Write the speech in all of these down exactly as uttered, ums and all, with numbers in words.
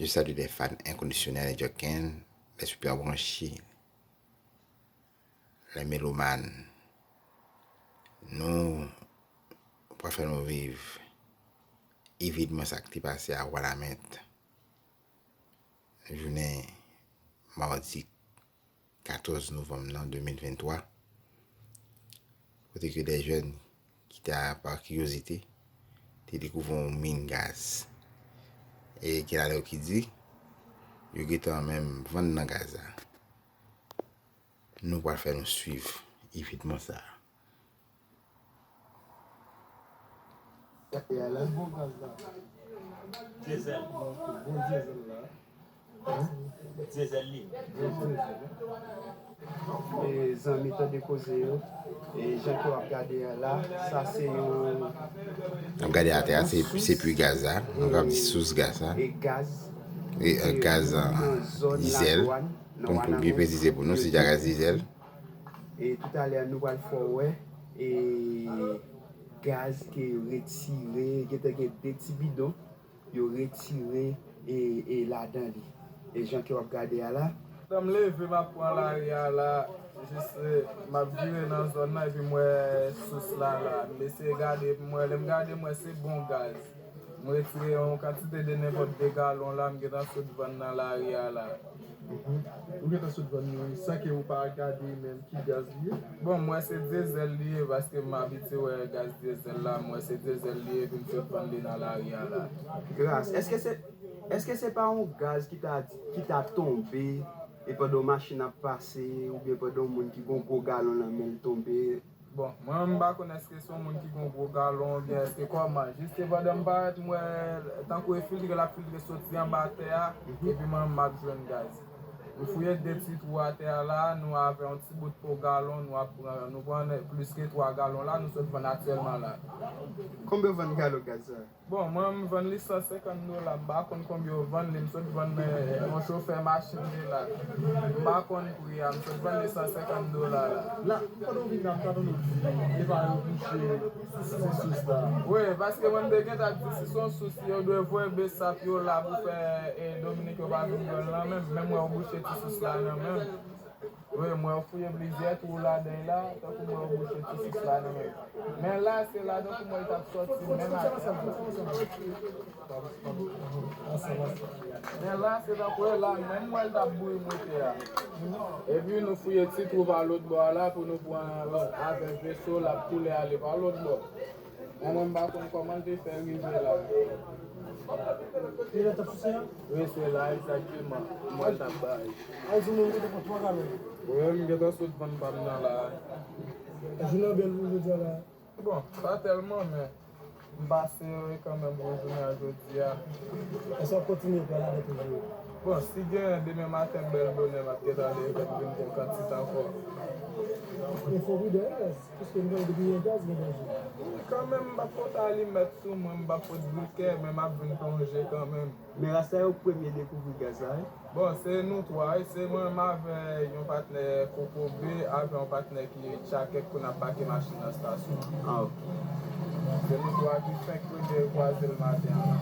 Je salue les fans inconditionnels de Jockin, les super branchés, les mélomanes. Nou pral fè nou viv evidman sa k te pase a Wanament, jounen madi katòz novanm nan de mil venntwa, kote ke de jèn ki ta, pa kiryozite, te dekouvri yon min gaz. E gen lalè yo ki di, yo gentan menm vann nan gaz la. Nou pral fè nou swiv evidman sa a. Dyezèl. Dyezèl li. E zanmi, tande koze yo. E jan ke w ap gade a la, sa se yon... N ap gade atè a, se, se pwi gaz la. Nou kapab di sous gaz la. E gaz. E, e, gaz, a, dizèl. Pou n, pou n byen presize pou nou, se dja gaz dizèl. E toutalè, nou pral fè w wè, e gaz ke yo retire, gentan gen de ti bidon, yo retire, e, e ladan li. E jan ke w ap gade a la. Lè m leve, m ap pran lari a la, jis, e, m ap vire nan zòn nan, epi m wè sous la la. M eseye gade, m wè, lè m gade, m wè se bon gaz. M retire yon kantite de nenpòt de galon la, m gentan sot vann nan lari a la. Mhm. Ou gentan sot vann li, wi, san ke ou pa gade menm ki gaz li ye? Bon, m wè se dyezèl li ye, paske m abitye wè gaz dyezèl la, m wè se dyezèl li ye, epi m sot vann li nan lari a la. Gras, èske se, èske se pa yon gaz ki ta, ki ta tonbe, e pandan yon machin ap pase, oubyen pandan yon moun ki gen yon gwo galon nan men l tonbe? Bon, mwen menm m pa konn èske se yon moun ki gen yon gwo galon oubyen èske kòman. Jis se pandan m parèt, m wè tankou e filtre l ap filtre soti anba tè a, mhm, epi mwen menm m ap jwenn gaz. Nou fouye de ti twou atè a la, nou avè yon ti bout po galon, nou ap pran, nou pran plis ke twa galon la, nou sot vann aktyèlman la. Konbyen w vann galon gaz la? Bon, mwen, m vann li san senkant dola, m pa konn konbyen yo vann li, m sot vann, eh, yon chofè machin li la. M pa konn pri a, m sot vann li san senkant dola la. La, pandan w vin la, m ta tande w di, e pa yo bouche ti sous la. Wi, paske mwen, m te gentan di si se yon sous, yo dwe voye besap yo la pou fè, eh, Dominik yo pa vin pran l nan menm, men m wè yo bouche ti sous la nan menm. Wi, mwen fouye plizyè twou ladan l la, tankou mwen bouche ti sous la nan men. Men la, se ladan pou mwen l t ap sòti, men la. Men la, se tankou e la, menm mwen l t ap bouyi moute a. Epi nou fouye ti twou pa lòt bò a la pou nou pran avèk veso, l ap koule ale pa lòt bò. Mwen menm m pa konn kòman l te fè rive la. Li la t ap souse a? Wi, se la egzakteman. Mwen l t ap bay. A, di mwen, ou te pran twa galon? Wi, m gentan sot vann pa m nan la. Jounen an bèl pou jodi a la? Bon, pa tèlman, men m pase kanmenm pou jounen an jodi a. Èske w ap kontinye pran ladan toujou? Bon, si gen demen maten bèl bonè, m ap gentan leve m vin pran kantit ankò. Men fò w pridan, wi, gaz. Piske m konnen depi gen gaz, gen danje. Wi, kanmenm, m p ap pot alimèt sou mwen, m p ap pot brikè, men m ap vin plonje kanmenm. Men rasta yo premye dekouvri gaz la, wi. Bon, se nou twa, wi. Se mwen menm avè yon patnè Kokobe, avè yon patnè ki Tchakèk pou n ap pake machin nan estasyon an. Ah, ok. Se nou twa ki fenk premye kwaze l maten an.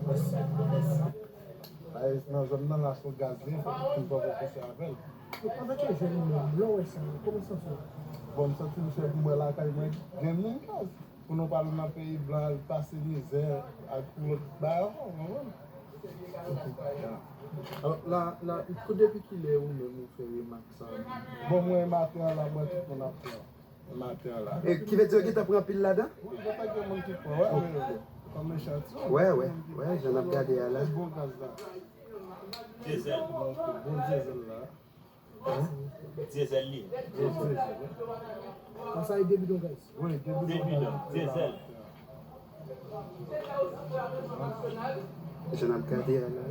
Mèsi, mèsi. Ay, nan zòn nan la, se yon gaz li ye, fòk tout moun pran prekosyon avè l. Avèk yon jèn ou menm, lè w wè sa, kòman w santi w? Bon, m santi m chè pou mwen lakay mwen gen moun gaz. Pou nou pale nan peyi blan, al pase mizè ak pou lòt bagay ankò, w konprann? Alò, la, la, depi kilè ou menm ou fè remak sa a? Bon, mwen maten an la, mwen tout moun ap pran. Maten an la. E ki vle di yo gentan pran anpil ladan? Wi, gentan gen moun ki pran, wè, men kòm echantiyon. Wè, wè, wè, jan n ap gade a la. Bon gaz la. Dyezèl. Bon dyezèl la. Dyezèl li ye. Dyezèl, wi. Sa e de bidon gaz? Wi, de bidon gaz. De bidon, dyezèl. Jan n ap gade a la,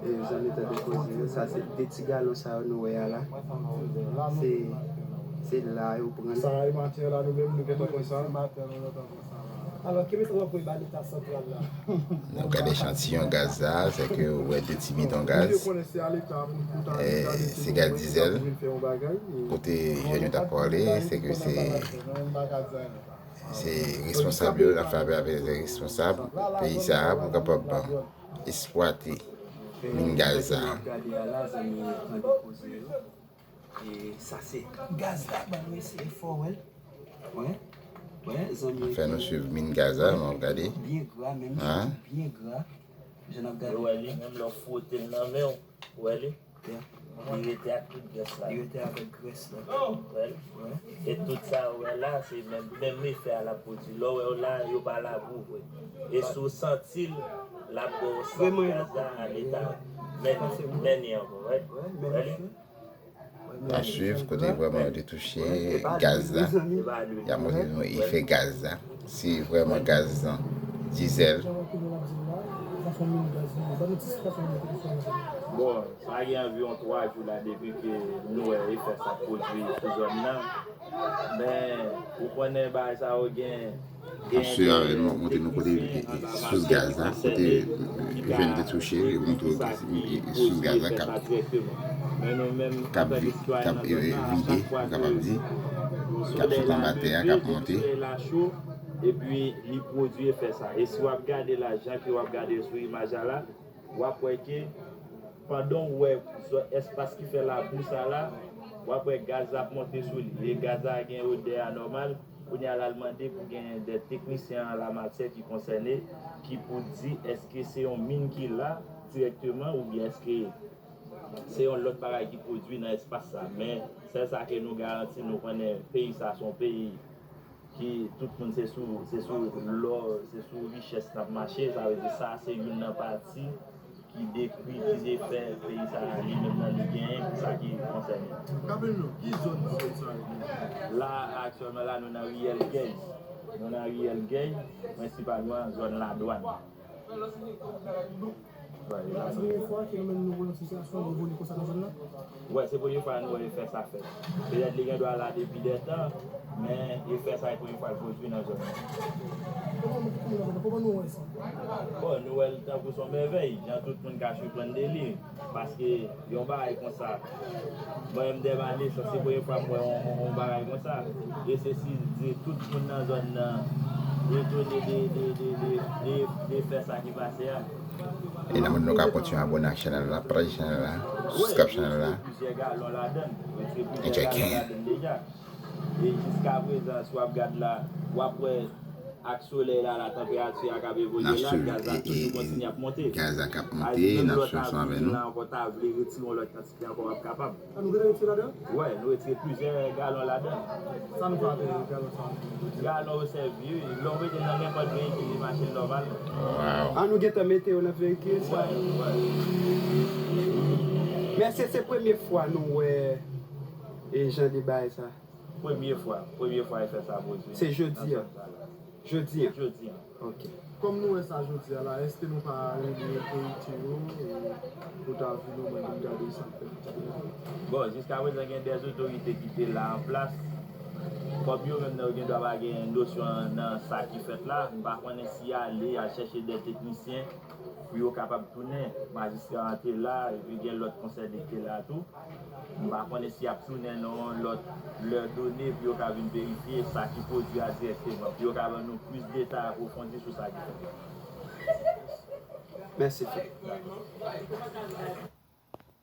e jan n tande koze yo, sa se de ti galon sa yo nou wè a la. Se, se la yo pran. Sa e maten an la, nou menm, nou gentan konsa. Maten an, nou gentan konsa. Alò, ki mesaj w ap voye ba Leta santral la? N ap gade echantiyon gaz la, se ke ou wè de ti bidon gaz. E, se gaz dizèl. Kote jèn yo t ap pale, se ke se, se responsab yo, n ap fè apèl avèk responsab peyi sa a pou kapab ban eksplwate min gaz sa. Gade a la, zanmi yo tande koze yo. E sa se gaz la, ban nou eseye fè w wè l. Wè, wè, zanmi yo. Fè nou swiv min gaz la, nou ap gade. Byen gra, menm jan byen gra. Jan n ap gade. Ou wè li, menm lè w fwote l nan men w, ou wè li. Li rete ak tout grès la. Li rete avèk grès la. Wè. E tout sa ou wè la, se menm, menm efè a l ap pwodui. Lè w wè yo la, yo pa labou vre. E si w santi l, l ap ba w sant gaz la a leta. Men, men ni ankò, wè. Wè li. N ap swiv kote vrèman yo te touche gaz la. Y ap montre nou efè gaz la. Si vrèman gaz lan dizèl. Bon, sa gen anviwon twa jou la depi ke nou wè efè sa pwodui sou zòn nan. Men, ou konnen bagay sa yo gen N ap swiv avèk nou, ap montre nou kote, e, e, sous gaz la, kote, e, jèn te touche, yo montre w gaz, e, e, sous gaz la k ap, k ap, k ap, e, vide, ou kapab di, k ap sot anba tè a, k ap monte. Epi li pwodui efè sa. E si w ap gade la, jan ke w ap gade sou imaj la la, w ap wè ke pandan w wè zòn, espas ki fè labou sa la, w ap wè gaz la ap monte sou li. E gaz la gen odè anòmal. Kounye a la, l mande pou gen de teknisyen an lamatyè ki konsène, ki pou di èske se yon min ki la dirèkteman oubyen èske se yon lòt bagay ki pwodui nan espas sa. Men, sèl sa ke nou garanti, nou konnen peyi sa se yon peyi ki tout moun se sou, se sou lò, se sou richès n ap mache, sa vle di sa se youn nan pati ki dekri, ki defè peyi sa a li menm nan li genyen pou sa ki konsène. Raple nou, ki zòn peyi sa a ye? La, aktyèlman la, nou nan riyèl Gèy. Nou nan riyèl Gèy, prensipalman zòn Ladwàn. Wè, se premye fwa ke nou menm nou wè yon sitiyasyon evoliye konsa nan zòn nan? Wè, se premye fwa nou wè efè sa fèt. Petèt li gen dwa la depi dètan, men efè sa e premye fwa l pwodui nan zòn nan. Kòman, kòman, kòman nou wè sa? Bon, nou wè l tankou s on mèvèy, jan tout moun ka siprann de li, paske yon bagay konsa, mwen menm dè ma nesans, se premye fwa m wè yon, yon, yon bagay konsa. E se si di tout moun nan zòn nan etone de, de, de, de, de, de fè sa ki pase a. E nan moun nou ka kontinye abòne ak chanèl la, pataje chanèl la, subscribe chanèl la. Plizyè galon ladan l. Enjoy game. E jiska prezan, si w ap gad la, w ap wè ak solèy la, la tanperati a k ap evolye la, gaz la toujou kontinye ap monte. Gaz la k ap monte, n ap swiv ansanm avèk nou. La ankò ta vle retire yon lòt kantite ankò, w ap kapab. A nou gentan retire ladan? Wè, nou retire plizyè galon ladan. Sa nou fè avèk galon sa? Galon yo sèvi, wi. Lè w mete l nan nenpòt veyikil, li mache nòmal. Wow. A nou gentan mete yo nan veyikil sa? Wè, wè. Men èske se premye fwa nou wè e jan de bagay sa? Premye fwa, premye fwa efè sa pwodui. Se jodi a? Nan zòn sa la. Jodi a? Jodi a. Ok. Kòm nou wè sa jodi a la, èske nou pa rele otorite yo, e, pou ta vin omwen vin gade sa k fèt? Bon, jiska prezan gen dè otorite ki te la an plas. Kòm yo menm nan yo gen dwa pa gen nosyon nan sa ki fèt la, m pa konnen si y ale, y al chèche dè teknisyen pou yo kapab tounen. Majistra an te la, epi gen lòt konsène ki te la tou. M pa konnen si y ap tounen nan yon lòt lè done pou yo ka vin verifye sa ki pwodui a dirèkteman, pou yo ka ban nou plis detay apwofondi sou sa ki fèt la. Mèsi, frè.